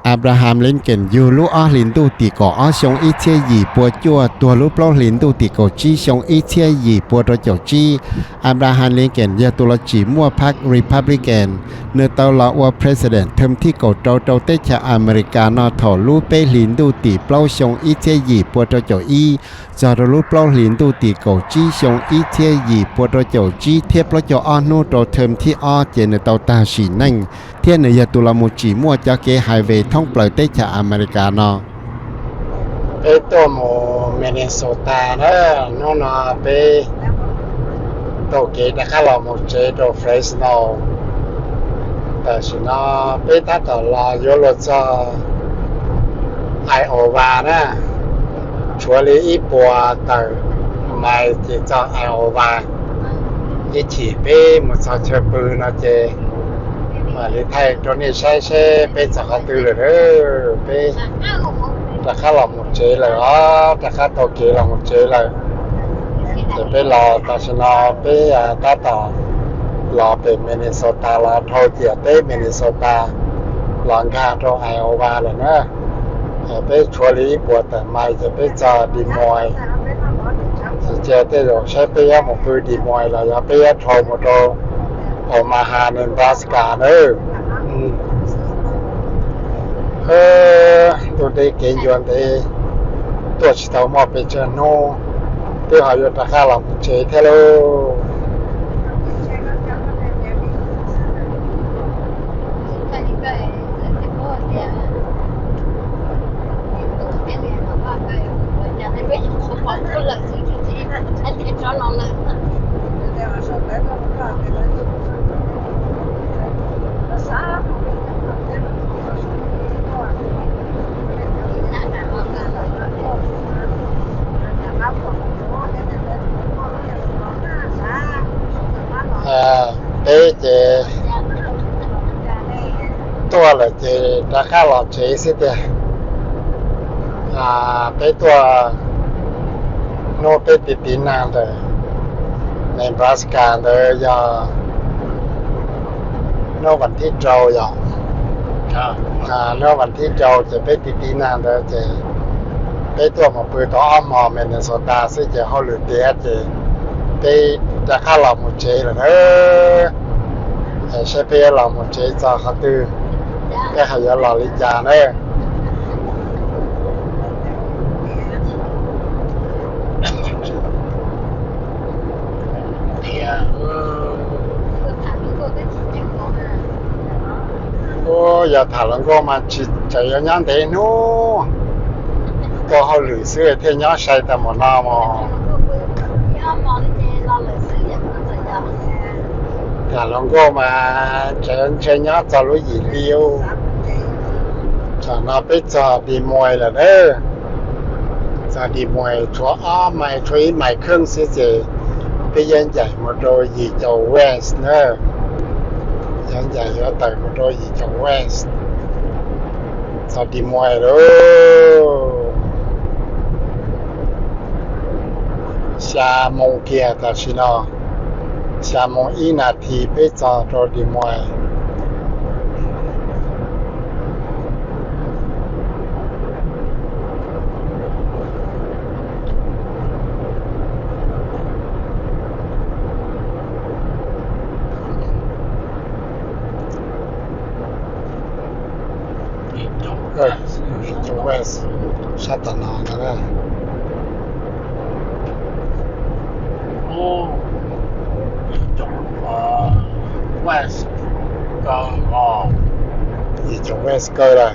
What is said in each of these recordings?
Abraham Lincoln yug lub ob hlis ntuj tim kaum ob xyoo ib txhiab yim pua cuaj, tuag lub plaub hlis ntuj tim kaum tsib xyoo ib txhiab yim pua rau caum tsib. Abraham Lincoln yog tus los tsim muaj phab Republican, nws tau los ua president term thib kaum rau rau teb chaws Amelikas no thaum lub peb hlis ntuj tim plaub xyoo ib txhiab yim pua rau caum ib txog rau lub plaub hlis ntuj tim kaum tsib xyoo ib txhiab yim pua rau caum tsib thiab plaub caug ob hnub rau term thib ob ces nws tau tag sim neej, thiab nws yog tus los mus tsim muaj cov kev highway thoob plaws teb chaws Amelikas no. Peb tuaj mus Minnesota na, hnub no peb taug kev rov qab los mus tsev rau Fresno. Tam sim no peb tab tom los yuav luag txog Iowa na, tshuav li ib puas tawm mais ces txog Iowa. Ib chim peb mus txog chaw pw no ces mam li thaij rau nej saib seb peb txog qhov twg lawm. Peb rov qab los mus tsev lawm os, rov qab taug kev los mus tsev lawm. Ces peb los tam sim no peb tab tom los pem Minnesota los dhau ciam teb Minnesota los nkag rau Iowa lawm na. Peb tshuav li ib puas tawm mais ces peb txog Des Moines. Ces cia tej zaum saib peb yuav mus pw Des Moines los yog peb yuav dhau mus rau Omaha, Nebraska nawb. Ntuj deb kev ncua ntev, tuaj tsis tau muaj pes tsawg hnub, twb ho yuav rov qab los mus tsev thiab lauj. Peb ces tuaj lawm ces rov qab los tsev xwb tiag. Peb tuaj hnub peb tiv tiv nag ntawm Nebraska ntawd yog hnub vas thib rau yom. Hnub vas thib rau ces peb tiv tiv nag ntawd ces peb tuaj mus pw tau ob hmo Minnesota xwb ces hauj lwm tiav ces peb rov qab los mus tsev lawm na. Saib peb yuav los mus tsev txog qhov twg, peb ho yuav los li cas na. Ub, yog tham hluas nkauj mas tsis tseem yuav nyob ntev hnub, ua hauj lwm xwb thiaj nyob sai tag npaum no mog. Tham hluas nkauj mas tseem ntshe nyob txog lub yim hli. Tam no peb txog Des Moines lawm na. Txog Des Moines tshuav ob mais, tshuav ib mais kheej xwb ces peb yuav ncaim mus rau yim caum west na. Yuav ncaim yuav tawm mus rau yim caum west. Txog Des Moines lawm. Xya moo kiag tam sim no, xya moo ib nas this peb txog rau Des Moines. Sab tom no ntag. Yim caum west kawg lawm.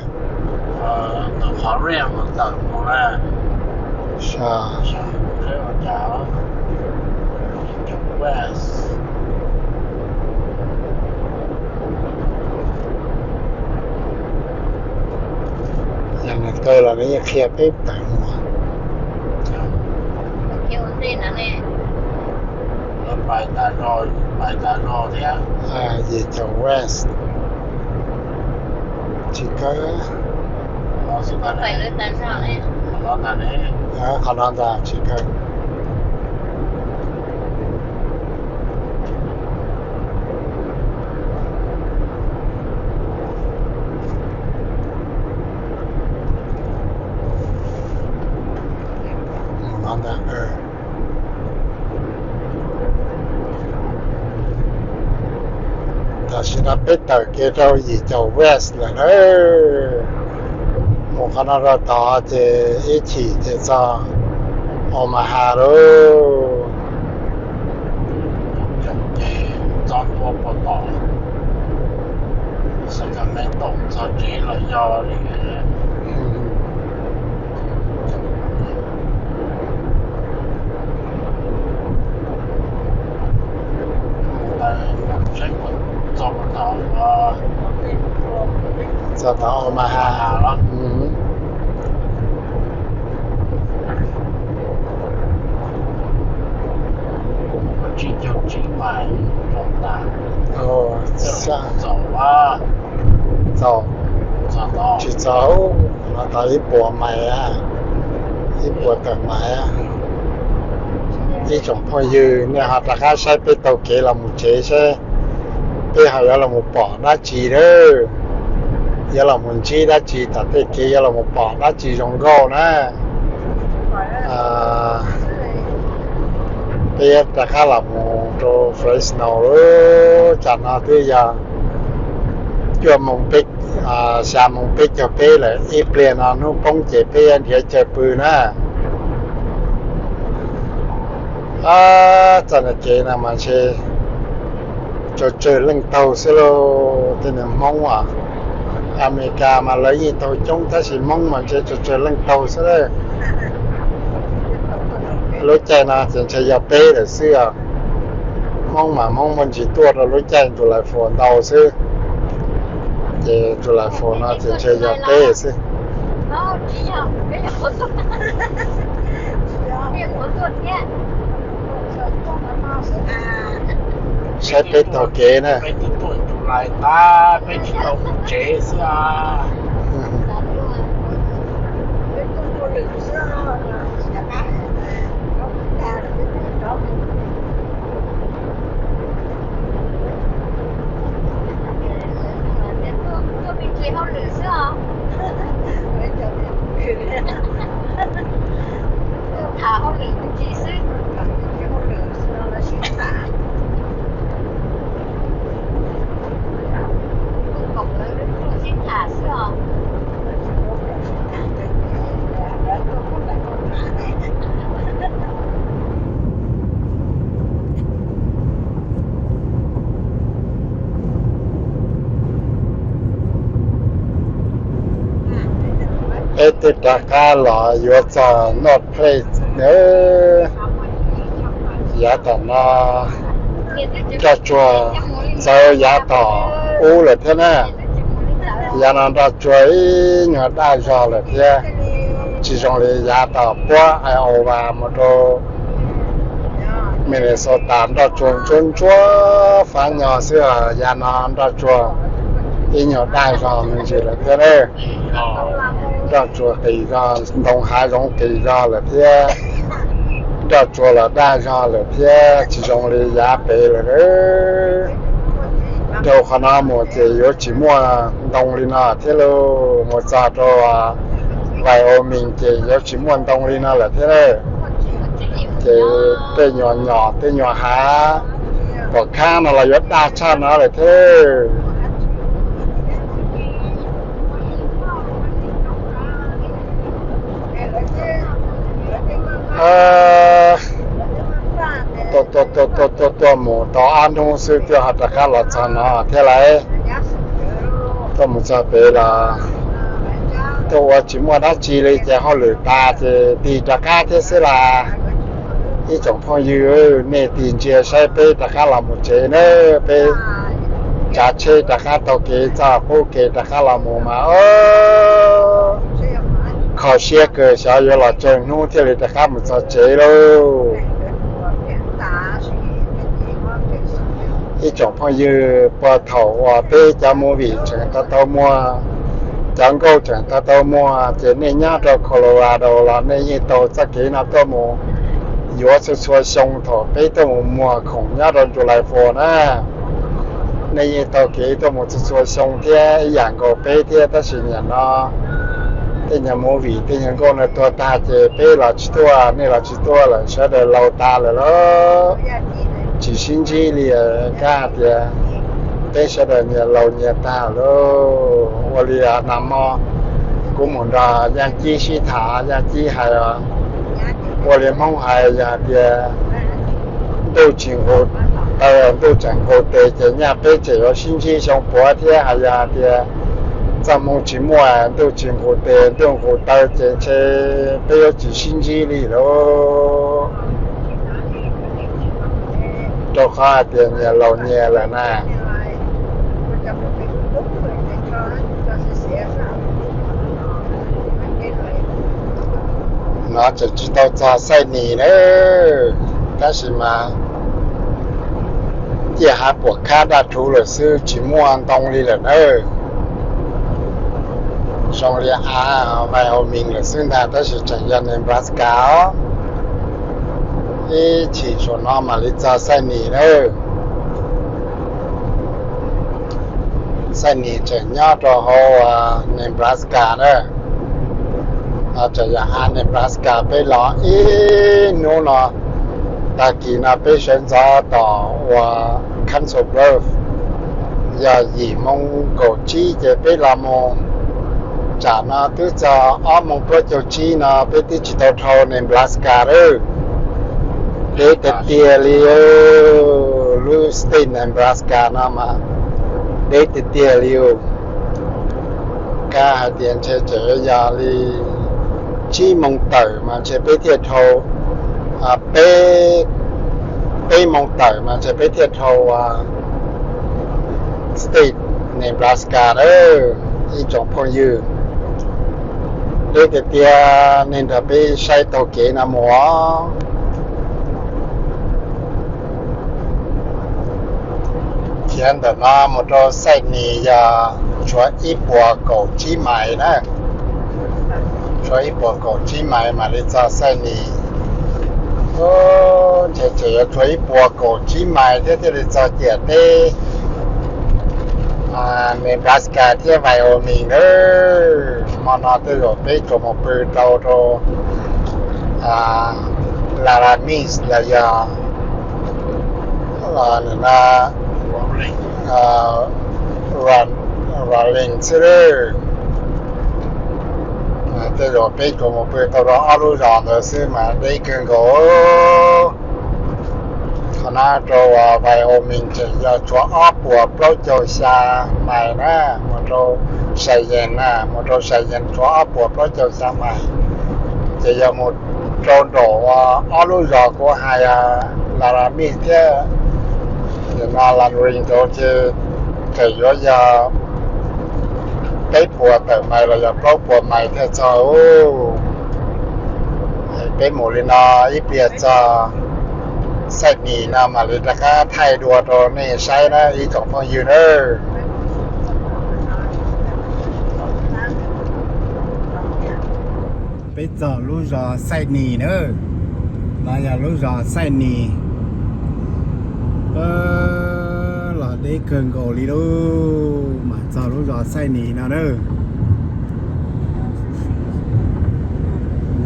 Yog nws kawg los nws yeej qhia peb tawm mus. Yim caum west. Tsis kawg. Qhov no ntag tsis kawg. Peb tawm kev rau yim caum west lawm na. Mus qhov no rau tod ces ib chim ces txog Omaha lauj. Ces txog ntua puas tom Sacramento txog tsev los yog li. Txog tom Omaha. Tsis txaus, tsis txaus, no tau ib puas mais, ib puas tawm mais. Ib tsoom phooj ywg, nej ho rov qab saib peb taug kev los mus tsev seb peb ho yuav los mus pom dab tsi lawm, yuav los mus ntsib dab tsi tom tej kev, yuav los mus pom dab tsi zoo nkauj na. Peb rov qab los mus rau Fresno lawm, tsam no twb yog cuaj moos peb, xya moos peb caug peb lawm, ib pliag no hnub poob ces peb yuav nrhiav chaw pw na. Txoj kev no mas ntshe tsawg tsawg leej taug xwb lauj. Tej niag Hmoob as, Amelikas mas lawv yeej taug coob tab sis Hmoob mas ntshe tsawg tsawg leej taug xwb lauj. Lub caij no ces ntshe yog peb lawm xwb os. Hmoob mas Hmoob muaj ntsis tuaj rau lub caij July Fourth ntau xwb, ces July Fourth no ces ntshe yog peb xwb. Saib peb taug kev na. Peb twb rov qab los yuav txog North Place na. Yav tom no nroj tsuag txawv yav tom ub lawm thiab na. Yav no nroj tsuag ib nyuag daj zog lawm thiab, tsis zoo li yav tom puab Iowa mus rau Minnesota nroj tsuag ntsuab ntsuab fab nyo xwb os. Yav no nroj tsuag ib nyuag daj zog me ntsis lawm thiab na. Nroj tsuag qis zog, ntoo hav zoov qis zog lawm thiab, nroj tsuag los daj zog lawm thiab, tsis zoo li yav pem lawm. Rau qhov no mus ces yuav tsis muaj ntoo li no thiab lauj, mus txog rau Wyoming ces yuav tsis muaj ntoo li no lawm thiab lauj. Ces tej nyuag nyom tej nyuag hav pom khab no los yuav daj tshaj no lawm thiab. Tuaj mus tau ob hnub xwb twb ho rov qab los txog no thiab lauj. Tuaj mus txog pem los tuaj ua tsis muaj dab tsi li ces hauj lwm tas ces tig rov qab thiab xwb las. Ib tsoom phooj ywg, nej tig ntsia saib peb rov qab los mus tsev na, peb tsav tsheb rov qab taug kev txoj qub kev rov qab los mus mas kho siab kawg, xyov yuav los tsawg hnub thiaj li rov qab mus txog tsev lauj. Ib tsoom phooj ywg, puag thaum uas peb cov movie tseem tau tau muag, cov nkauj tseem tau tau muag ces nej nyob rau Colorado los nej yeej taug txoj kev no tuaj mus yuav txhua txhua xyoo thaum peb tuaj mus muag khoom nyob rau July Fourth na. Nej yeej taug kev tuaj mus txhua txhua xyoo thiab ib yam nkaus peb thiab, tab sis nim no tej nyuag movie tej nyuag nkauj no tuag tag ces peb los tsis tuaj, nej los tsis tuaj lawm, sawv daws laus tas lawm lauj. Tsis sib ntsib li, kab hais tias Peb sawv daws nyias laus nyias tag lawm. Ua li nag hmo kuv mus nrog Yaj Cib sib tham, Yaj Cib hais, ua li Hmoob hais yog hais tias ntuj tsis nqus taw, ntuj tseem nqus tes ces nyaj peb tseem yuav sib ntsib xyoo puav thiab. Hais yog hais tias txoj hmoo tsis muaj ntuj tsis nqus tes ntuj nqus taw ces ntshe peb yuav tsis sib ntsib li lauj. Rau qhov hais tias nyias laus nyias lawm na. No tseem tsis tau txog Xais Nis na, tab sis mas ciaj hav puam khab daj rhuv lawm xwb, tsis muaj ntoo li lawm na. Zoo li av Wyoming lawm xwb ntag, tab sis tseem yog Nebraska os. Ib chim saum no mam li txog Xais Nis na. Xais Nis tseem nyob rau hauv Nebraska na. Tseem yog av Nebraska, peb los ib hnub no, tag kis no peb sawv ntxov tom uas Council Bluffs, yog yim moo kaum tsib ces peb los mus. Tsam no twb txog ob moo plaub caug tsib no peb twb tsis tau dhau Nebraska lawm. Deb tiag tiag li, lub state Nebraska no mas deb tiag tiag li. Kab hais tias ntshe tseem yog li tsib moo tawm mas ntshe peb thiaj dhau, peb, peb moo tawm mas ntshe peb thiaj dhau state Nebraska lawm ib tsoom phooj ywg. Deb tiag tiag, nej nrog peb saib taug kev no mus. Khiav ntawm no mus rau Xais Nis yog tshuav ib puas kaum tsib mais na. Tshuav ib puas kaum tsib mais mam li txog Xais Nis. Ntshe tseem yuav tshuav ib puas kaum tsib mais thiab thiaj li txog ciam teb Nebraska thiab Wyoming nawb. Hmo no tej zaum peb tsuas mus pw tau rau Laramie los yog Raleigh xwb lawm. Tej zaum peb tsuas mus pw tau rau ob lub zos ntawd xwb mas deb kawg nkaus. Qhov no rau Wyoming tseem yog tshuav ob puas plaub caug xya mais na, mus rau Cheyenne na, mus rau Cheyenne tshuav ob puas plaub caug xya mais. Ces yog mus rau nraum ob lub zos kuv hais Laramie thiab no Laramie rau ces tseem yuav yog peb puas tawm mais los yog plaub puas mais thiaj txog. Peb mus li no ib pliag txog Xais Nis no mam li rov qab thaij dua rau nej saib na ib tsoom phooj ywg nawb. Peb txog lub zos Xais Nis na. No yog lub zos Xais Nis. Los deb kawg nkaus li lauj, mas txog lub zos Xais Nis no na.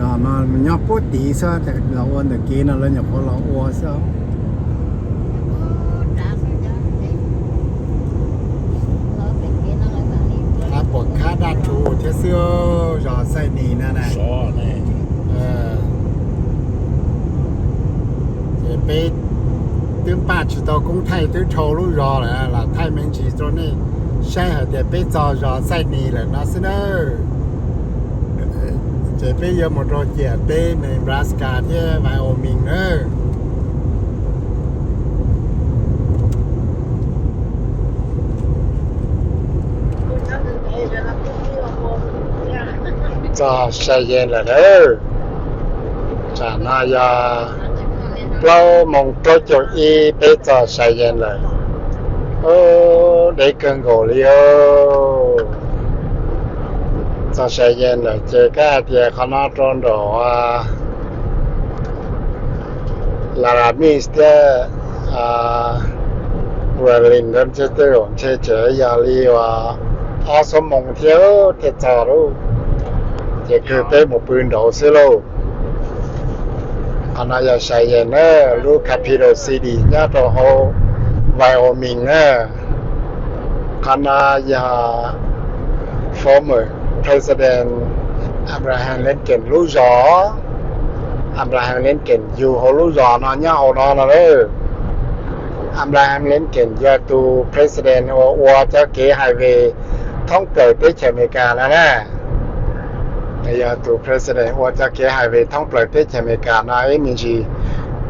Zos no nyob puag tid xwb, los ua ntawm kev no lawv nyuam qhuav los ua xwb. Ab puas khab daj rhuv thiab xwb, zos Xais Nis no na. Ces peb twb npaj tsis tau koob thaij, twb dhau lub zos lawm, lam thaij me ntsis rau nej saib hais tias peb txog zos Xais Nis lawm no xwb nawb. Ces peb yuav mus rau ciam teb Nebraska thiab Wyoming nawb. Txog Cheyenne lawm nawb. Tsam no yog plaub moos plaub caug ib peb txog Cheyenne lawm. Deb kawg nkaus li os. Txog Cheyenne lawm ces kab hais tias qhov no rau nraum Laramie thiab Raleigh ntawd ntshe tej zaum ntshe tseem yog li uas ob xuab moos thiab thiaj txog lauj. Ces kawg peb mus pw nraud xwb lauj. Qhov no yog Cheyenne na, lub capital city nyob rau hauv Wyoming na. Qhov no yog former President Abraham Lincoln lub zos. Abraham Lincoln yug hauv lub zos no nyob hauv no no lawm. Abraham Lincoln yog tus president uas ua cov kev highway thoob plaws teb chaws Amelikas no na. Yog tus president ua cov kev highway thoob plaws teb chaws Amelikas no ib me ntsis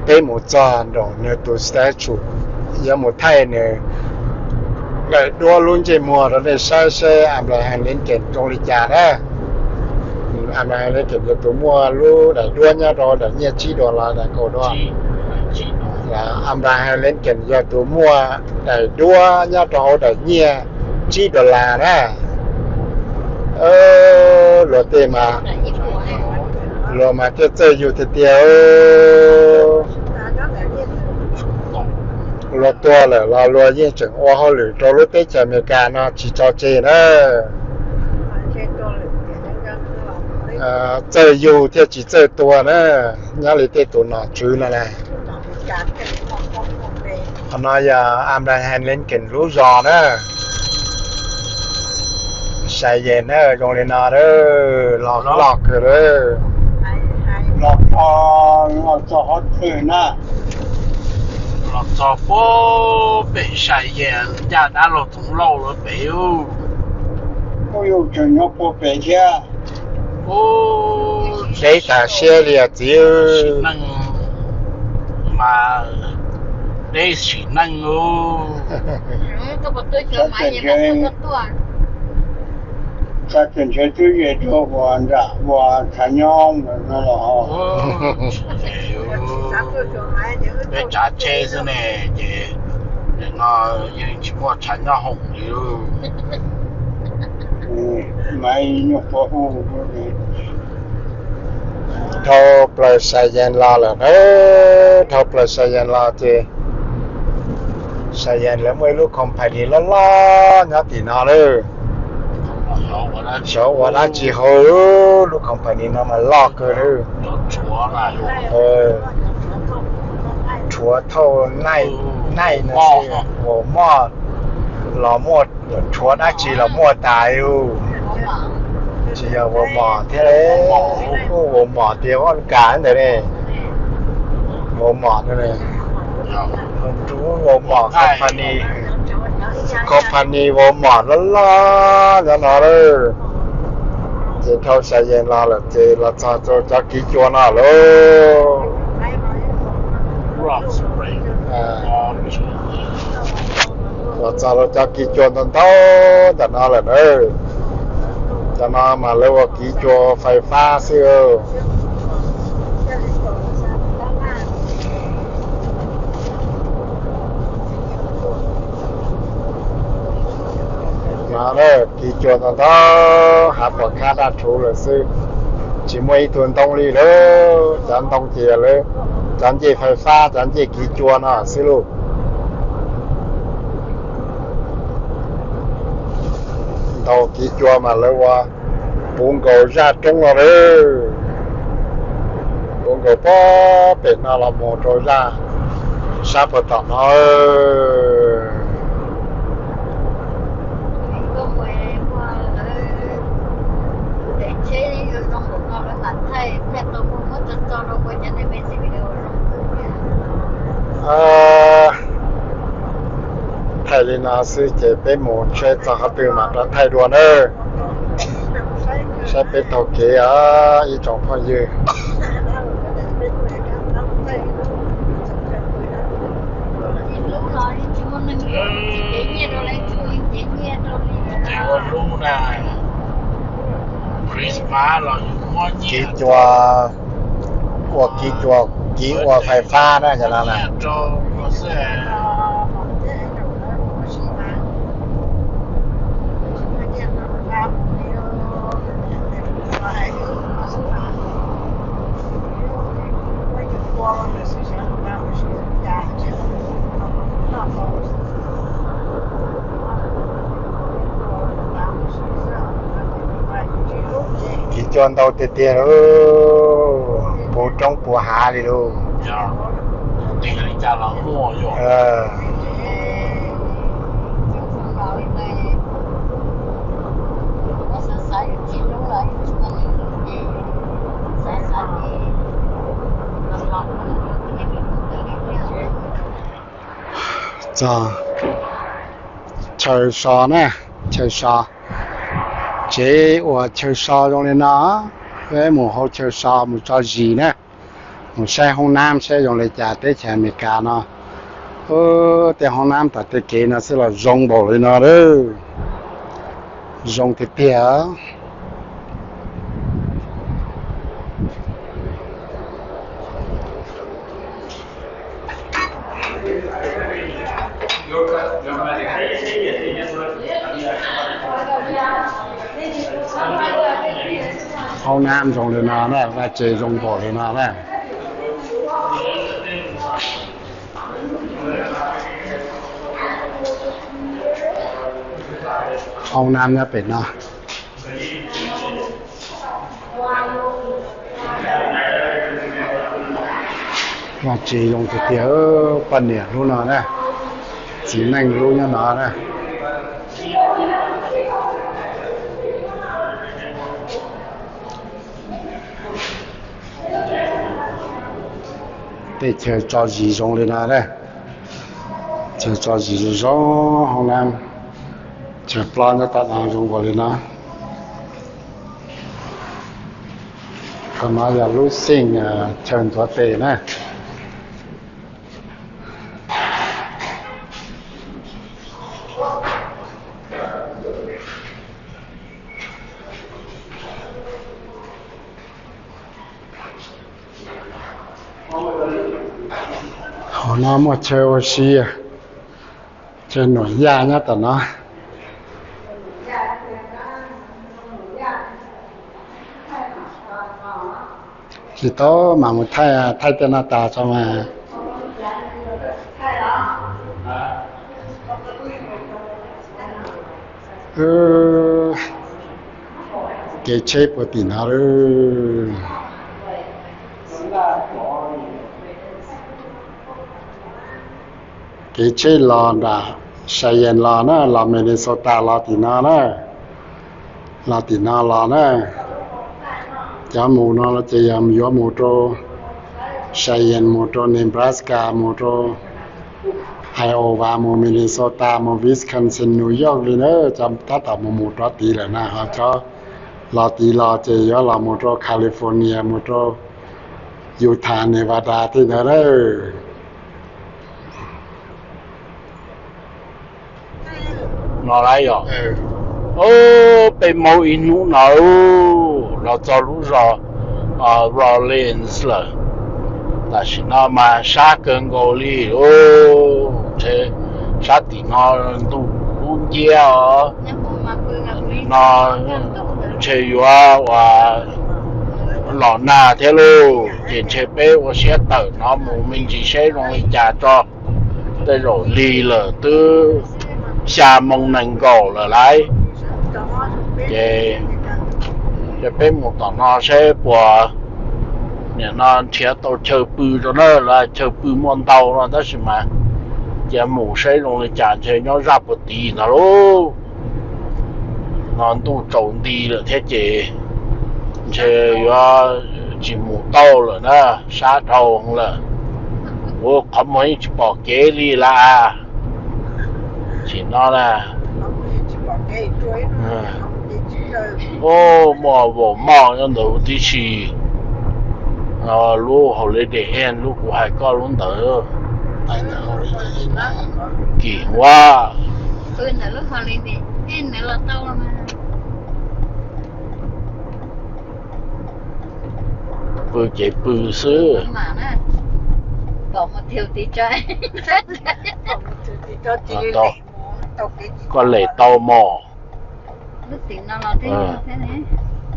peb mus txog nraum nws tus statue, yuav mus thaij nws daim duab lub ntsej muag rau nej saib seb Abraham Lincoln zoo li cas na. Abraham Lincoln yog tus muaj lub daim duab nyob rau daim nyiaj tsib dollar, daim kaum dollar. Abraham Lincoln yog tus muaj daim duab nyob rau hauv daim nyiaj tsib dollar na. Luag tej mas, luag mas thiaj txawj yug tiag tiag. Luag tuag lawm los luag yeej tseem ua hauj lwm rau lub teb chaws Amelikas no tsis tso tseg na. Txawj yug thiaj tsis txawj tuag na, nyob li tej tus nom tswv no na. Qhov no yog Abraham Lincoln lub zos na. Cheyenne na, zoo li no, los loj kawg lawm. Los txog qhov twg na? Los txog puag pem Cheyenne ncaj dab laug Toov Lauj lawm pem. Kuj yus tseem nyob puag pem thiab. Deb tas siab li os txiv. Neej mas deb sim neej. Txawm ntshe twb ze rau uas nram uas tshav nyob no los. Peb tsav tsheb xwb ne, ces nim no yeej tsis muaj tshav nyob hoom li. Dhau plaws Cheyenne los lawm na, dhau plaws Cheyenne los ces Cheyenne lawv muaj ib lub company loj loj nyob tim no lawm. Xyov ua dab tsi hauv lub company no mas loj kawg lawm. Rhuav thauj naij no, vau moj los muaj, rhuav dab tsi los muaj tas li. Tsis yog vau mom thiab, vau mom tias vaj kas ntawd ne. Vau mom no, vau mom company, company vau mom loj loj nyob no lawm. Ces dhau Cheyenne los lawm ces los txog rau cov kiv cua no lauj. Los txog rau cov kiv cua ntau ntau ntawm no lawm na. Cov no mas lawv ua kiv cua fais fab xwb. No kiv cua ntau ntau, hav pom khab daj rhuv lawm xwb, tsis muaj ib tug ntoo li lawm. Cov ntoo ces yog lawv cov ncej fais fab, cov ncej kiv cua no xwb lauj. Ntau kiv cua mas lawv ua puv nkaus zaj roob no lawm, puv nkaus puag pem no los mus rau zaj sab puag tom no. Thaij li no xwb ces peb mus tsheb txog qhov twg mam rov thaij dua nawb. Saib peb taug kev os ib tsoom phooj ywg. Kiv cua, ua kiv cua, kiv ua fais fab na cov no na. Kiv cua ntau tiag tiag lauj, puv roob puv hav li lauj. Chaw so na, chaw so, tsev uas chaw so zoo li no, peb mus hauv chaw so mus tso zis na, mus saib hoob nab saib zoo li cas teb chaws Amelikas no. Tej hoob nab tom tej kev no xwb los zoo npaum li no lawm, zoo tiag tiag. Hoob nab zoo li no na, vaj tse zoo npaum li no na. Hoob nab nyob pem no. Vaj tse zoo tiag tiag, poj niam lub no na, txiv neej lub nyob no na. Tej chaw tso zis zoo li no, chaw tso zis zoo zoo, hoob nab, chaw plab nyob tom no zoo npaum li no. Qhov no yog lub xeej chaw ntxuav tes na. Hauv no muaj chaw ua si, chaw nuam yaj nyob tom no. Tsis tau mam mus thaij, thaij tej no tas tso mas. Kev tsheb puag tim no lawm. Kev tsheb los nram Cheyenne los na, los Minnesota los tim no na, los tim no los na. Cov mus no ces yog yuav mus rau Cheyenne, mus rau Nebraska, mus rau Iowa, mus Minnesota, mus Wisconsin, New York li na, cov tab tom mus mus rov tid lawm na, ho cov los tid los ces yuav los mus rau California, mus rau Utah, Nevada tej ntawd na. No lawm yog, peb mus ib hnub no los txog lub zos Rawlins lawm. Tam sim no mas sab kawg nkaus li, sab tim no ntuj kub nciab os. No ntshe yuav ua los nag thiab lauj, ces ntshe peb ua siab tawm no mus me ntsis seb zoo li cas tso. Tej zaum lig lawm, twb xya moo nees nkaum lawm lauj. Ces, ces peb mus tom no seb puas, nim no nrhiav tau chaw pw rau na, lawv chaw pw muaj ntau no tab sis mas cia mus seb zoo li cas, ntshe nyob zaj puag tid ntag lauj. No ntuj tsaus nti lawm thiab ces ntshe yuav tsis mus tau lawm na, sab dhau lawm. Ua qhov muag yeej tsis pom kev li lawm. Tsis no na, muaj vaum moj nyob ntawd huv tib si. Lub Holiday Inn lub kuv hais koj lub ntawd, kim ua. Pw ces pw xwb. Koj lem tau mog.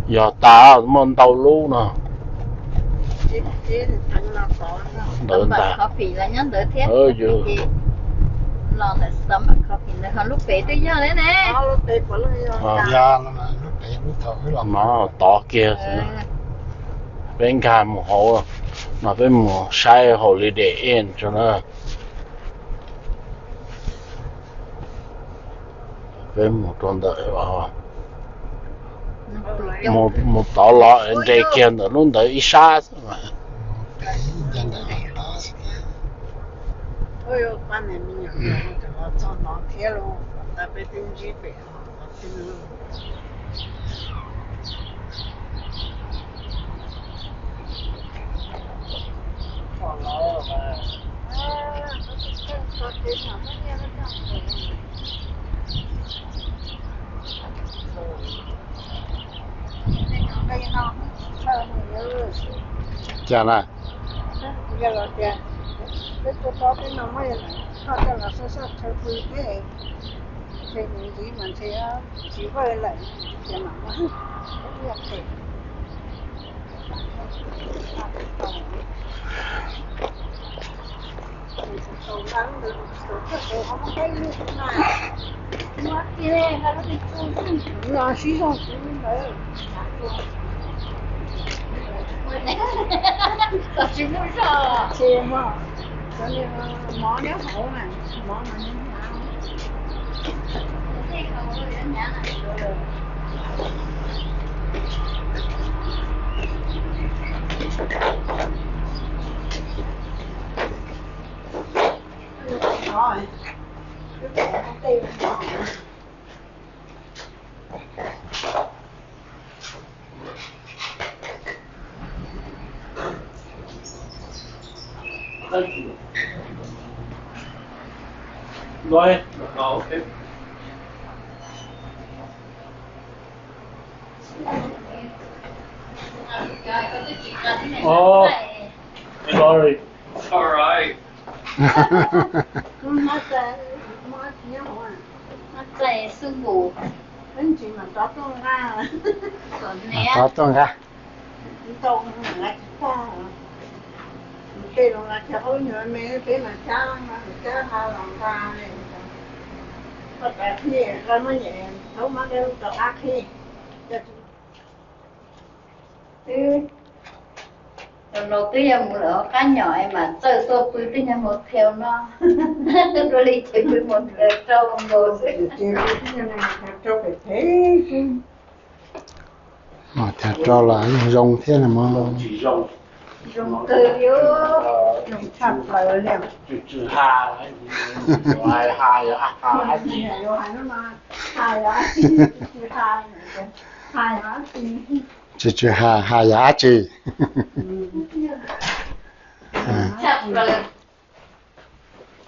Yog tas muaj ntau lub no. Ntawd ntag. Tov kiag, peb nkag mus hauv no, peb mus saib Holiday Inn tso na. Peb mus rau ntawm, mus tod los nres kiag ntawm lub ntawd ib sab xwb. Ua yuav pab niam me nyuam los txog no thiab los, tab peb twb ntsib pem no thiab. Cas na? Peb tua tau peb no muab noj coj los soj soj chaw pw thiab, ntshe ntxiv mas ntshe tsis vawj lawm, ces mam muab peb ua pem. Sib zog kuv ntawd. Tsis muaj zog, cov mov nyob hauv na, mov mas nyob hauv. Sorry. Txais xwb nkaus, peb tsis mam rov tuaj nqa. Rov tuaj nqa. Ntau nqa tsis tag. Mus tej los nqa cov aub nyuam me peb mas cab, cab ha los nqa. Koj tas qhib, koj muab nyem thaub mab dawb rov qab qhib. Twb laus twb yog mus lawm qab nyom es mam txawj tuaj pw twb nyog motel no. Dua li ces pw motel rau nkaus xwb. Motel rau los yeej zoo thiab no mog. Zoo kawg li, zoo tshaj plaws li. Tsw tsw ha, ha yog dab tsi? Tsw tsw ha, ha yog dab tsi? Tshaj plaws.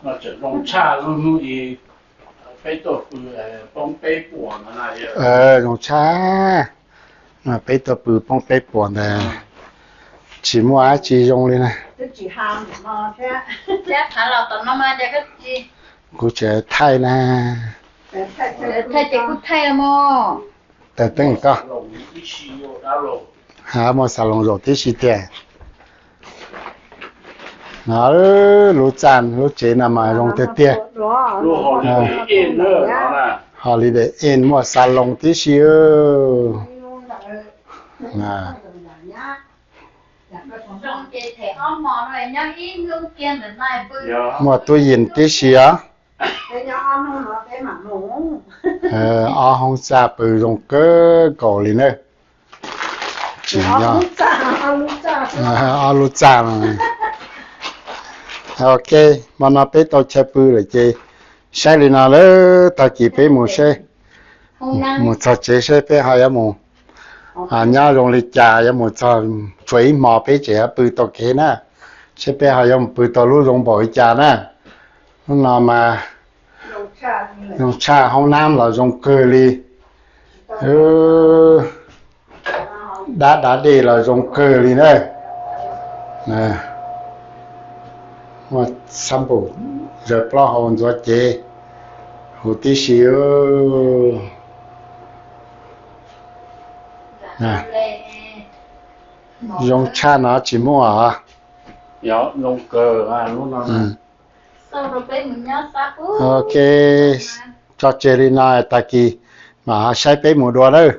Tseem zoo tshaj lub hnub i peb tuaj pw poob peb puas no na. Zoo tshaj. Peb tuaj pw poob peb puas ntawd, tsis muaj dab tsi zoo li na. Thiab kuv tseem thaij na. Thaij ces kuj thaij mog. Tawm teeb koj. Ha, muaj xas loos zaum tib si tiag. No, lub txaj lub tsev no mas zoo tiag tiag. Holiday Inn, muaj xas loos tib si. Muaj tub yees tib si os. Ob hoob txaj pw zoo kawg nkaus li na. Tsis nyob ob lub txaj no. Ok, hmo no peb tau chaw pw lawm ces saib li no lawm, tag kis peb mus saib, mus txog tsev saib peb ho yuav mus nyob zoo li cas, yuav mus txog tshuav ib hmo peb tseem yuav pw tau kev na, saib peb ho yuav mus pw tau lub zoo npaum li cas na. Hnub no mas zoo tshaj, hoob nab los zoo kawg li. Dab dav dej los zoo kawg li na. Muaj xab npum zaws plaub hau ntxuav cev huv tib si. Zoo tshaj no tsis muaj. Ok, tso tseg li no, tag kis mam saib peb mus dua lawm.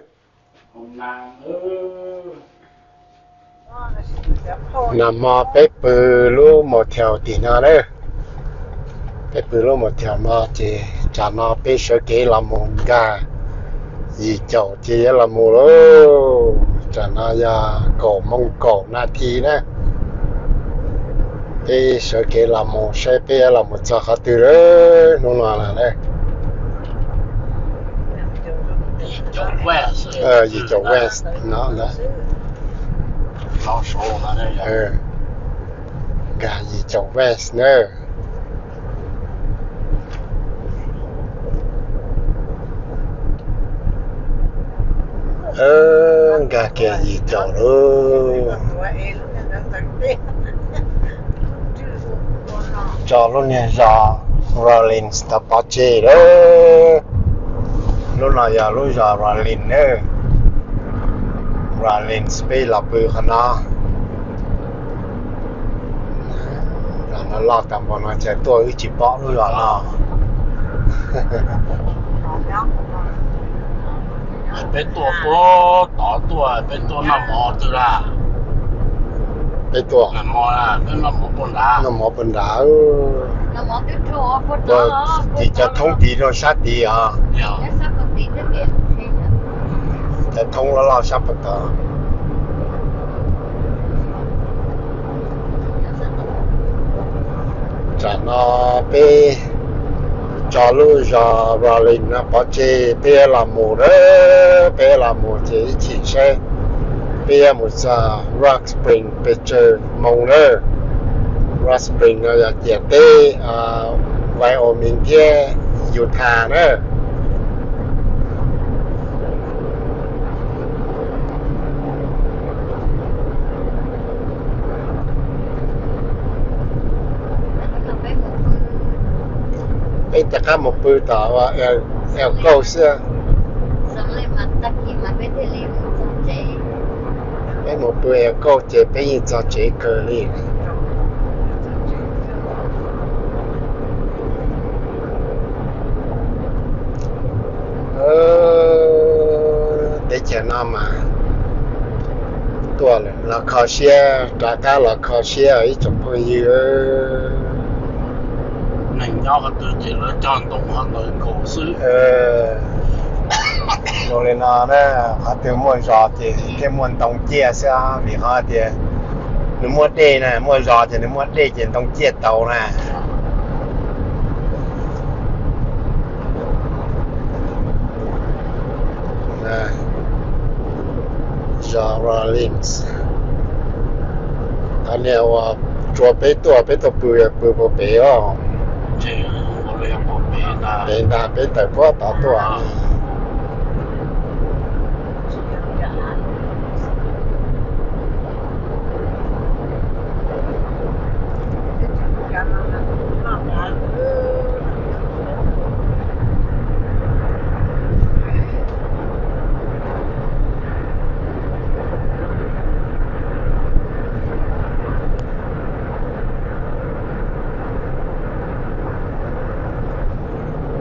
Nag hmo peb pw lub motel tim no lawm. Peb pw lub motel no ces tsam no peb sawv kev los mus nkag yim caum ces yuav los mus lauj. Tsam no yog kaum moos kaum nas this na. Peb sawv kev los mus saib peb los mus txog qhov twg lawm hnub no lawm. Yim caum west no ntag. Nkag yim caum west na. Nkag kiag yim caum lawm. Tso lub niag zos Rawlins tau pov tseg lawm. Lub no yog lub zos Rawlins na. Rawlins peb los pw qhov no. Zos no loj tag npaum no cas tuaj wb tsis paub lub zos no. Peb tuaj puag tod tuaj, peb tuaj noj mov twg lawm? Peb tuaj, noj mov puag nrad. Tim cov thoob tid rau sab tid os. Cov thoob loj loj sab puag tod. Tsam no peb tso lub zos Rawlins no pov tseg, peb yuav los mus na, peb yuav los mus ces ib chim saib. Peb yuav mus txog Rock Spring pes tsawg moo na. Rock Spring no yog ciam teb Wyoming thiab Utah na. Peb rov qab mus pw tom Elko xwb. Peb mus pw Elko ces peb yeej txog tsev kawg li. Teb chaws no mas tuaj lawm los kho siab, rov qab los kho siab ib tsoom phooj ywg. Neeg nyob qhov twg ces lawv cog ntoo qhov ntawd nkaus xwb. Zoo li no na, qhov twg muaj zos ces thiaj muaj ntoo ciaj xwb, vim qhov tias nws muaj dej na, muaj zos ces nws muaj dej ces ntoo ciaj tau na. Zos Rawlins, qhov niag uas tsuas peb tuaj, peb tuaj pw, pw puag pem os. Pem ntag, peb tawm puag tod tuaj.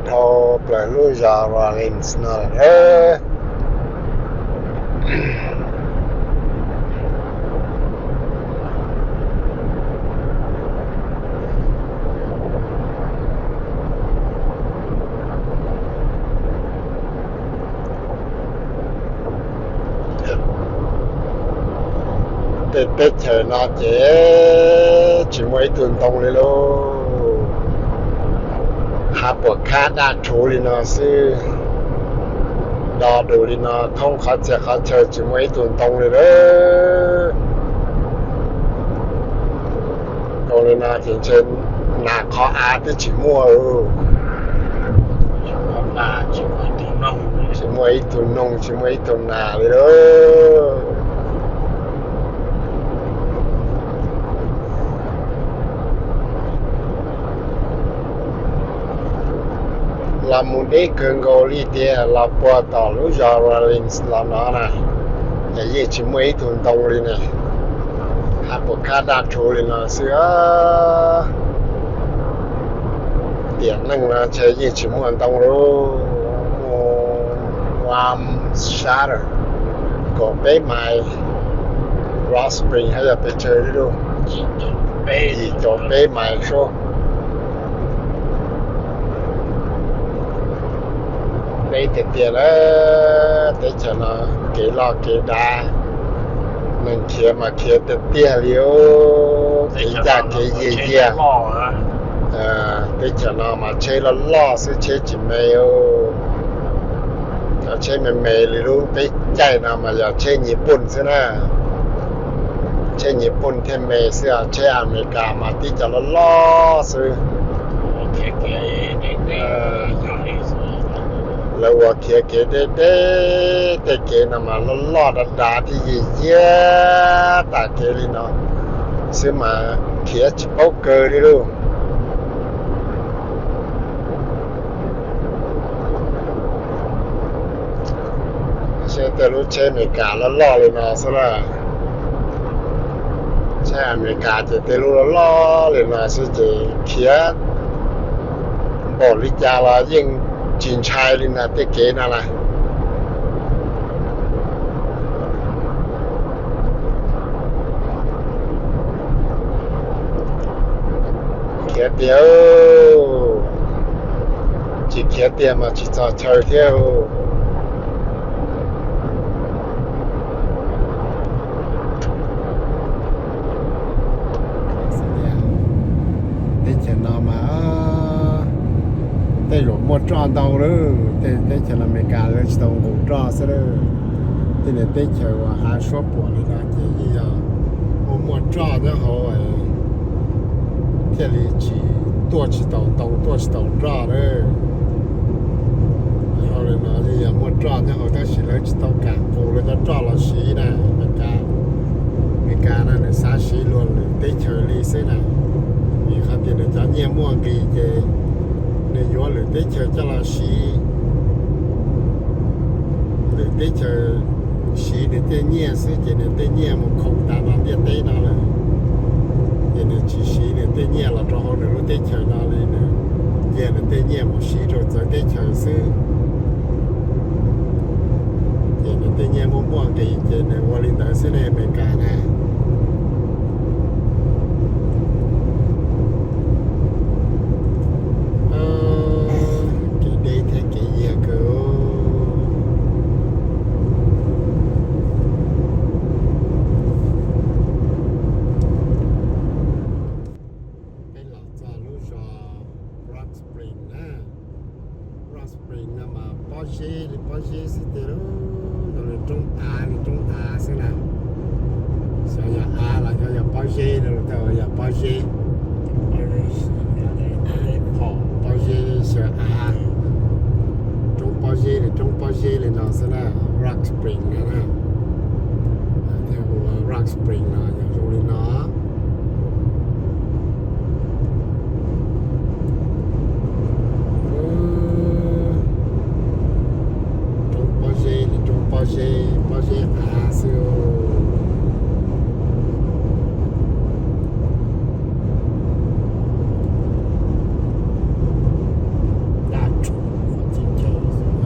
Dhau plaws lub zos Rawlins no lawm. Tej teb chaws no ces tsis muaj ib tug ntoo li lauj. Hav puas khab daj rhuv li no xwb. Do dus li no thoob qhov txhia qhov chaw tsis muaj ib tug ntoo li lauj. Zoo li no ces ntshe nas qhov av twb tsis muaj. Tsis muaj ib tug noog, tsis muaj ib tug nas li lauj. Los mus deb kawg nkaus li tiag, los puag tom lub zos Rawlins los no na, ces yeej tsis muaj ib tug ntoo li ne. Hav puas khab daj rhuv li no xwb. Tiam neej no ntshe yeej tsis muaj ntoo lauj. Muaj sab kaum peb mais, Rock Spring haj yog pes tsawg li lauj? Yim caum peb mais sub. Deb tiag tiag na, teb chaws no kev loj kev dav. Khiav mas khiav tiag tiag li, kev caj kev yiag yiag. Teb chaws no mas tsheb loj loj xwb, tsheb tsis me. Cov tsheb me me li lub peb caug no mas yog tsheb Nyij Pooj xwb na. Tsheb Nyij Pooj thiaj me xwb, tsheb Amelikas mas tib co loj loj xwb. Lawv ua khiav kev deb deb, tej kev no mas loj loj dav dav thiab yiag yiag tas kev li no xwb mas khiav tsis paub kawg li lauj. Tej lub tsheb Amelikas loj loj li no xwb na. Tsheb Amelikas ces tej lub loj loj li no xwb ces khiav npaum li cas los yeej tsis ntshai li na tej kev no na. Khiav tiag, tsis khiav tiag mas tsis txog chaw thiab. Teb chaws no mas tej zaum muaj roj ntau lawm, tej teb chaws Amelikas lawv tsis tau nqus roj xwb lawm. Tej niag teb chaws uas hav suab puam li no ces yeej yog muaj muaj roj nyob hauv thiaj li tsis tuaj tsis tau ntoo tuaj tsis tau roj lawm. Li no yeej yog muaj roj nyob hauv tab sis lawv tsis tau kam nqus lawv cov roj los siv na. Amelikas no nws xav siv luag lwm teb chaws li xwb na. Vim qhov tias nws cov nyiaj muaj nqis ces nws yuav lwm teb chaws coj los siv. Lwm teb chaws siv nws tej nyiaj xwb ces nws tej nyiaj mus khoom tas no ntiaj teb no lawm. Ces nws tsis siv nws tej nyiaj los rau hauv nws lub teb chaws no li, nws cia nws tej nyiaj mus siv rau txawv teb chaws xwb. Ces nws tej nyiaj muaj muaj nqis ces nws ua li ntawd xwb ne Amelikas na. Kev deb thiab kev yiag kawg. Peb los txog lub zos Rock Spring na. Rock Spring no mas pob zeb li pob zeb xwb tiag lauj, zoo li roob av li roob av xwb na. Xyov yog av los xyov yog pob zeb no los tau yog pob zeb. Pob zeb xyov av, roob pob zeb li roob pob zeb li no xwb na, Rock Spring no na. Thiaj hu ua Rock Spring no yog zoo li no. Roob pob zeb li roob pob zeb, pob zeb av xwb. Daj tsum qhov txhia chaw xwb.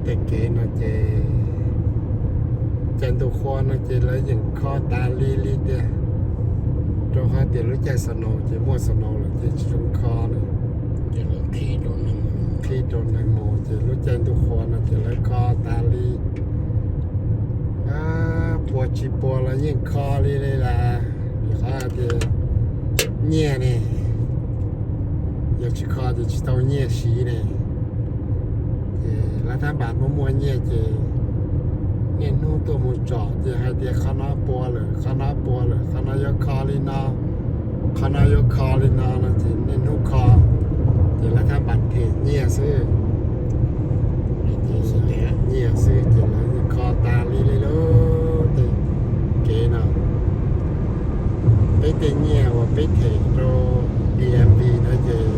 Tej kev no ces caij ntuj qhua no ces lawv yeej kho tas li li tiag, rau qhov tias lub caij snow ces muaj snow lawm ces tsis zoo kho na. Qhib rau neeg mus ces lub caij ntuj qhua no ces lawv kho tas li. Pua tsis pua los yeej kho li li las, vim qhov tias nyiaj ne, yog tsis kho ces tsis tau nyiaj siv ne. Ces lawv thab npas muaj muaj nyiaj ces niaj hnub tuaj mus tsom ces hais tias qhov no pua lawm, qhov no pua lawm, qhov no yuav kho li no, qhov no yuav kho li no no ces niaj hnub kho, ces lawv thab npas them nyiaj xwb. Nyiaj xwb ces lawv kho tas li li lub tej kev no. Peb tej nyiaj uas peb them rau DMV no ces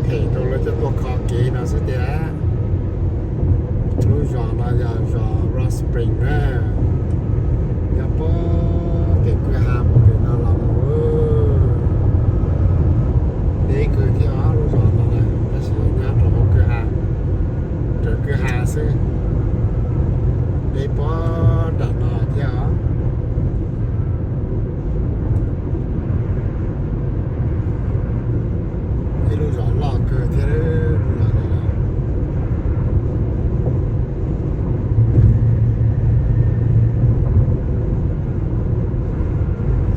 them rau lawv coj tuaj kho kev no xwb tiag. Lub zos no yog zos Rock Spring na, nyob puag pem kwj ha pem no los mus deb kawg thiab os. Lub zos no na tab sis nyob rau hauv kwj ha, raws kwj ha xwb, deb puag nram no thiab os. Ib lub zos loj kawg thiab lub zos no. Tab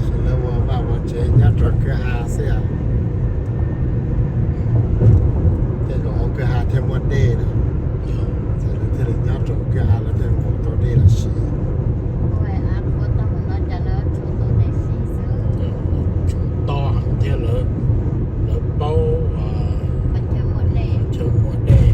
sis lawv ua vaj ua tsev nyob rau kwj ha xwb os. Tej zaum hauv kwj ha thiaj muaj dej na, ces lawv thiaj li nyob rau kwj ha lawv thiaj nqus tau dej los siv. Tsum to heev thiab lawv, lawv paub qhov chaw muaj dej.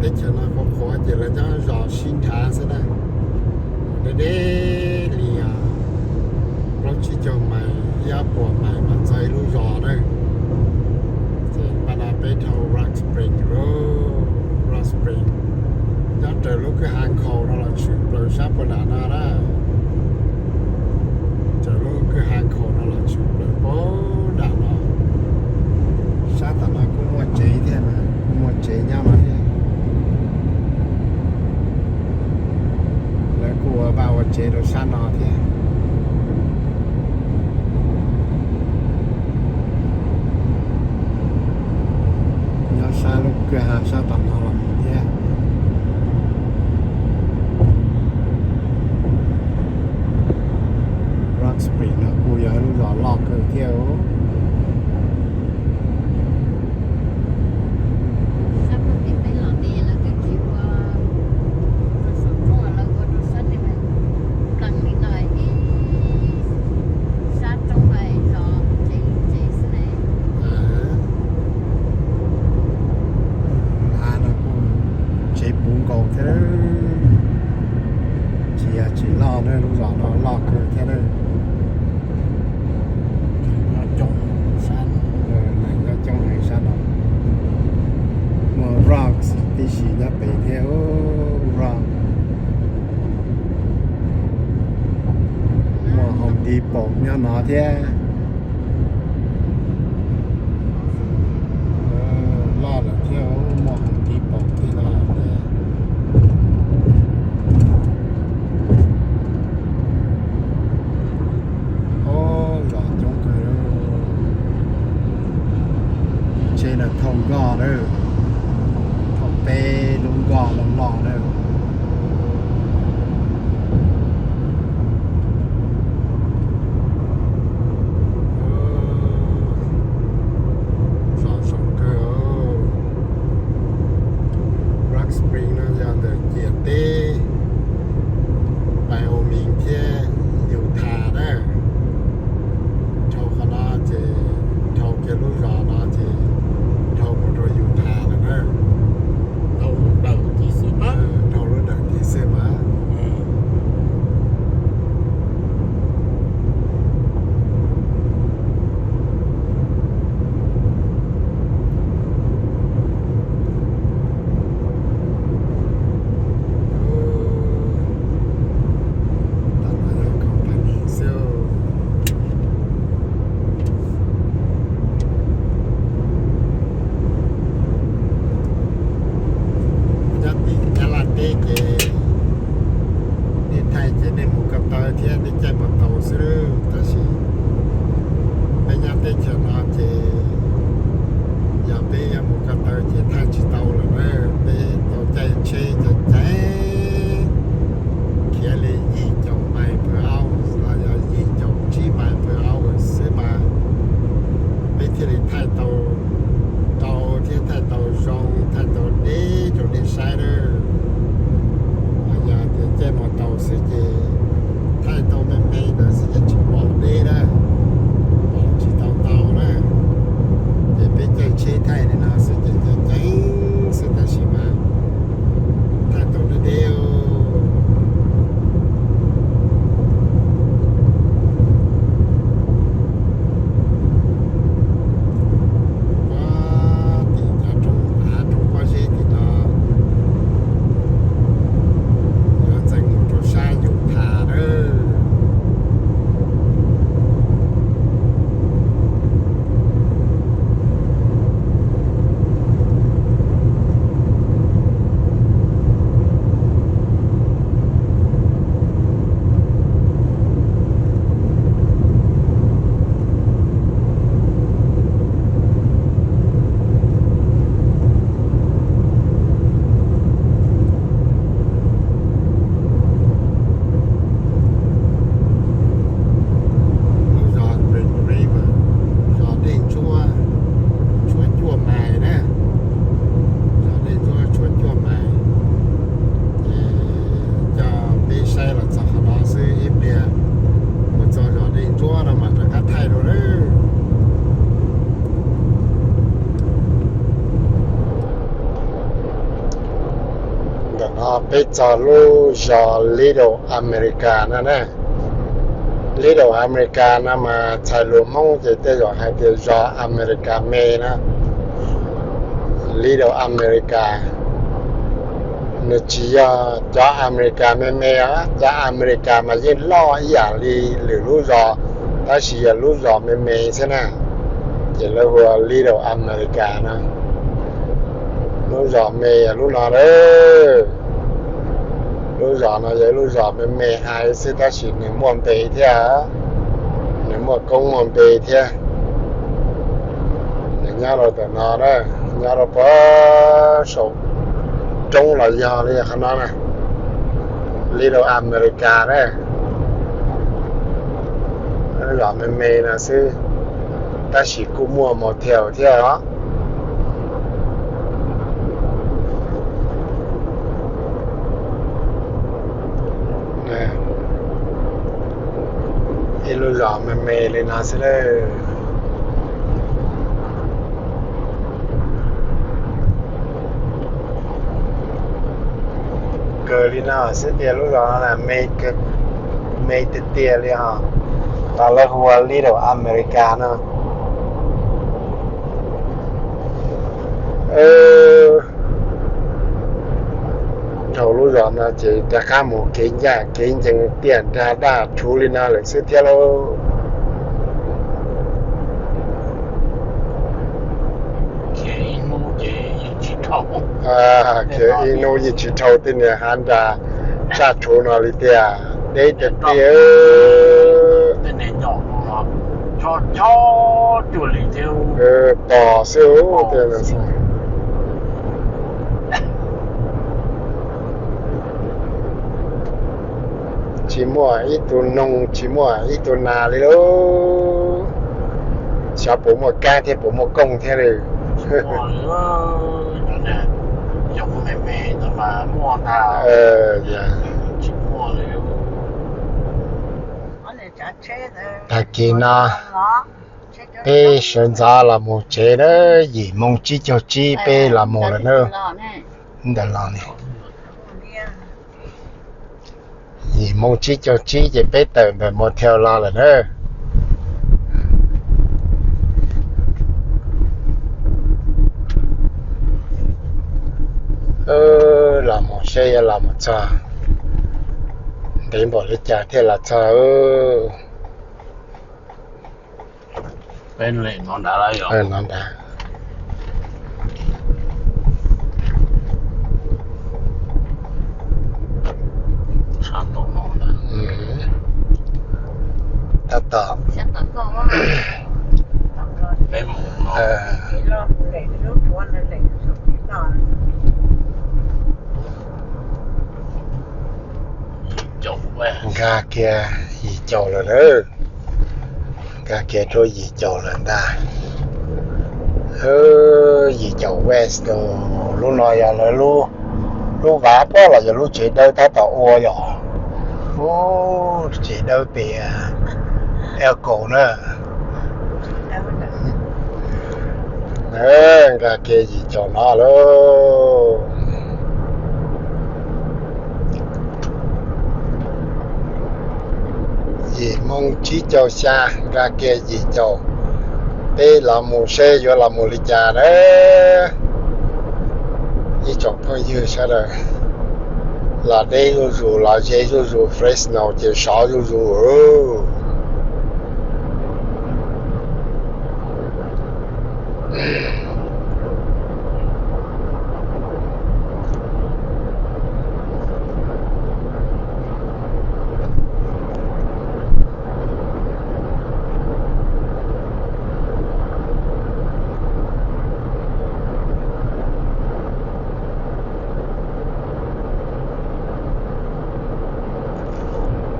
Teb chaws no qhuav qhuav ces lawv nyob zos sib nrhav xwb na. Deb deb li plaub tsib caug mais, ib ob puas mais mas txog ib lub zos na. Ces npaj no peb dhau Rock Spring lawm. Rock Spring nyob raws lub kwj ha nkhaus no los tshwm plaws sab puag nram no na. Raws lub kwj ha nkhaus no los tshwm plaws puag nram no. Sab tom no kuj muaj tsev thiab, kuj muaj tsev nyob no thiab. Lawv kuj ua vaj ua tsev rau sab no thiab. Nyob sab lub kwj ha sab tom no los thiab. Rock Spring no kuj yog lub zos loj kawg thiab. Av no kuj tsev puv nkaus thiab. Tsis yog tsis loj na, lub zos no loj kawg thiab na. Neeg nyob coob heev sab no. Muaj Rocks tib si nyob pem thiab, Rocks. Muaj Home Depot nyob no thiab. Loj lawm thiab, muaj Home Depot thiab no thiab. Zos coob kawg. Tsheb no thauj nkoj lawm, thauj peb lub nkoj loj loj lawm. Zos zoo kawg. Rock Spring no yog ntawm ciam teb Wyoming thiab Utah na. Dhau qhov no ces dhau kiag lub zos no ces dhau mus rau Utah lawm na. Dhau lub dawm tid xwb mas. Tam Ces thaij tsis tau lawm na, peb tau caij tsheb ceev ceev, khiav li yim caum mais per hour los yog yim caum tsib mais per hour xwb mas peb thiaj li thaij tau, tau thiab thaij tau zoo, thaij tau deb rau nej saib na. Ho yog tias caij mus tau xwb ces thaij tau me me ntawd xwb ces tsis pom deb na, pom tsis tau ntau na. Ces peb caij tsheb thaij li no xwb ces ceev ceev xwb tab sis mas thaij tau deb deb. Puag tim cov roob hav roob pob zeb tim no, yuav ntxeev mus rau sab Utah na. Lub zos Green River, zos Dej Ntsuab, tshuav cuaj mais na, zos Dej Ntsuab tshuav cuaj mais. Ces coj peb saib los txog qhov no xwb, ib pliag mus txog zos Dej Ntsuab no mas rov qab thaij dua lawm. Ntawm no peb txog lub zos Little America no na. Little America no mas txhais lus Hmoob ces tej zaum hais tias zos America me na. Little America, nws tsis yog cov America me me os, cov America mas yeej loj ib yam li lwm lub zos, tab sis yog lub zos me me xwb na. Ces lawv hu ua Little America no. Lub zos me yog lub no lawm. Lub zos no yog lub zos me me hais xwb tab sis nws muaj npe thiab, nws muaj koob muaj npe thiab. Nws nyob rau ntawm no na, nyob rau puag saum roob los yog li qhov no na, Little America na. Lub zos me me no xwb, tab sis kuj muaj motel thiab os. Ib lub zos me me li no xwb lawm. Kawg li no xwb tiag, lub zos no me, me tiag tiag li os. Los lawv hu ua Little America no. Dhau lub zos no ces rov qab mus kev ncaj kev ncees tiaj nrag daj rhuv li no lawm xwb thiab lauj. Khiav ib hnub yeej tsis dhau tej niag hav nrag tsaj rhuv no li tiag, deb tiag tiag. Pos xwb. Tsis muaj ib tug noog tsis muaj ib tug nas li lauj. Xyov puas muaj kab thiab puas muaj kooj thiab li. Tag kis no peb sawv ntxov los mus tsev na, yim moo tsib caug tsib peb los mus lawm na. Ntawm los ne, yim moo tsib caug tsib ces peb tawm ntawm motel los lawm na. Los mus seb yuav los mus txog ntev npaum li cas thiaj los txog. Peb lem no nrad lawm yom? Lem no nrad. Sab tom no ntag. Tab tom. Peb mus no. Nkag kiag yim caum lawm nawb. Nkag kiag rau yim caum lawm ntag. Yim caum west, lub no yog lawv lub, lub vav poj los yog lub tsev dawb tab tom ua yom. Ub, tsev dawb pem Elko na. Nkag kiag yim caum no lauj. Yim moo tsib caug xya nkag kiag yim caum peb los mus seb yuav los mus li cas na. Ib tsoom phooj ywg sawv daws, los deb zuj zus los ze zuj zus, Fresno ces sov zuj zus.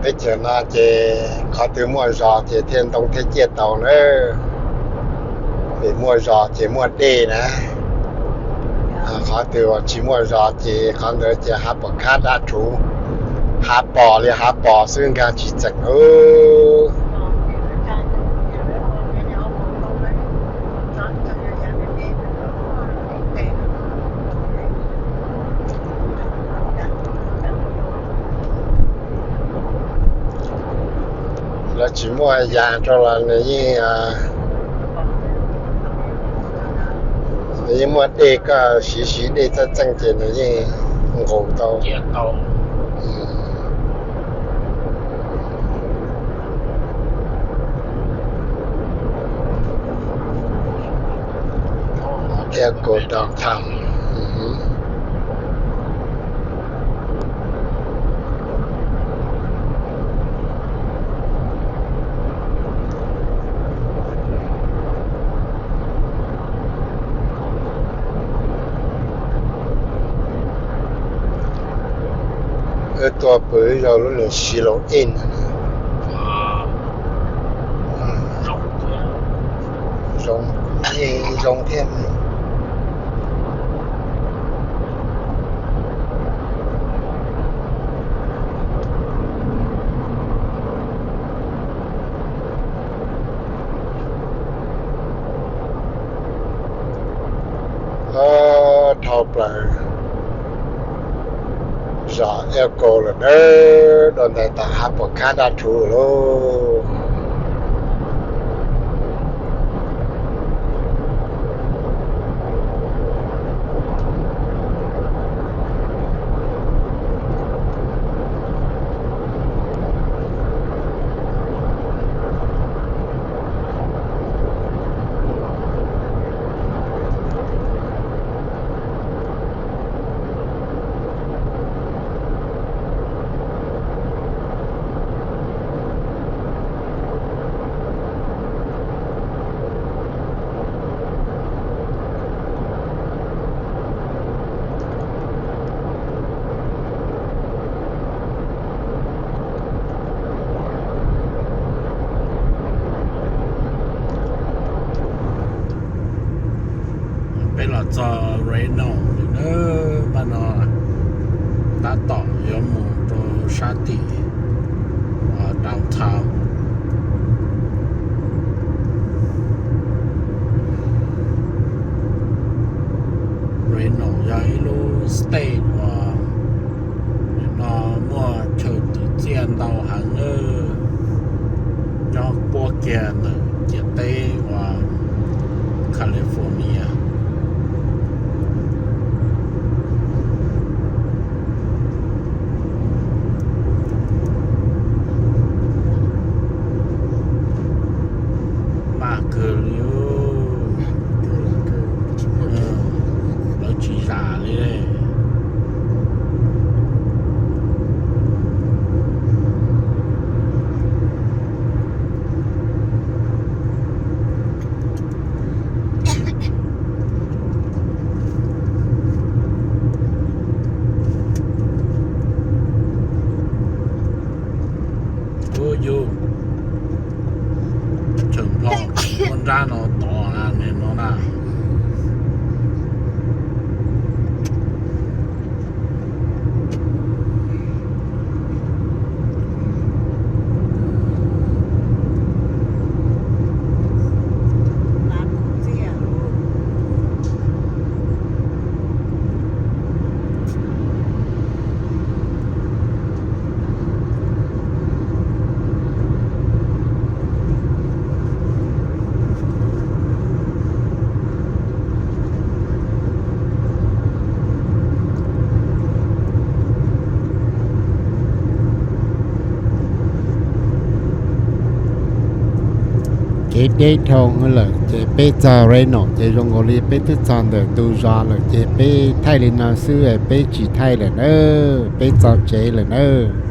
Teb chaws no ces qhov twg muaj zos ces thiaj ntoo thiaj ciaj tau na. Vim muaj zos ces muaj dej na. Qhov twg uas tsis muaj zos ces qhov ntawd ces hav pom khab dab rhuv, hav pos li hav pos xwb nkag tsis txeem. Lawv tsis muaj yas rau los nws yeej, nws yeej muaj dej, koj siv siv dej txawj txeej ces nws yeej nqus tau. Thiab go downtown. Wb tuaj pw ib zaug lub niag Silo Inn. Zoo, zoo thiab. Dhau plaws zos Elko lawm nawb, dua ntais tom hav pom khab dab rhuv lauj. Peb los txog Reno lawm nawb, pab no tab tom yuav mus rau sab tim downtown. Reno yog ib lub state uas no muaj chaw twm txiaj ntau heev nawb, nyob puab kiag ntawm ciam teb uas California. Maj kawg li, lawv tsis zam li. Ua yus tshawm plho muab nrab no tod na, no na. Kev deb dhau lawm ces peb txog Reno ces zoo nkaus li peb twb txog ntawm tus zos lawm ces peb thaij li no xwb, peb tsis thaij lawm nawb, peb txog tsev lawm nawb.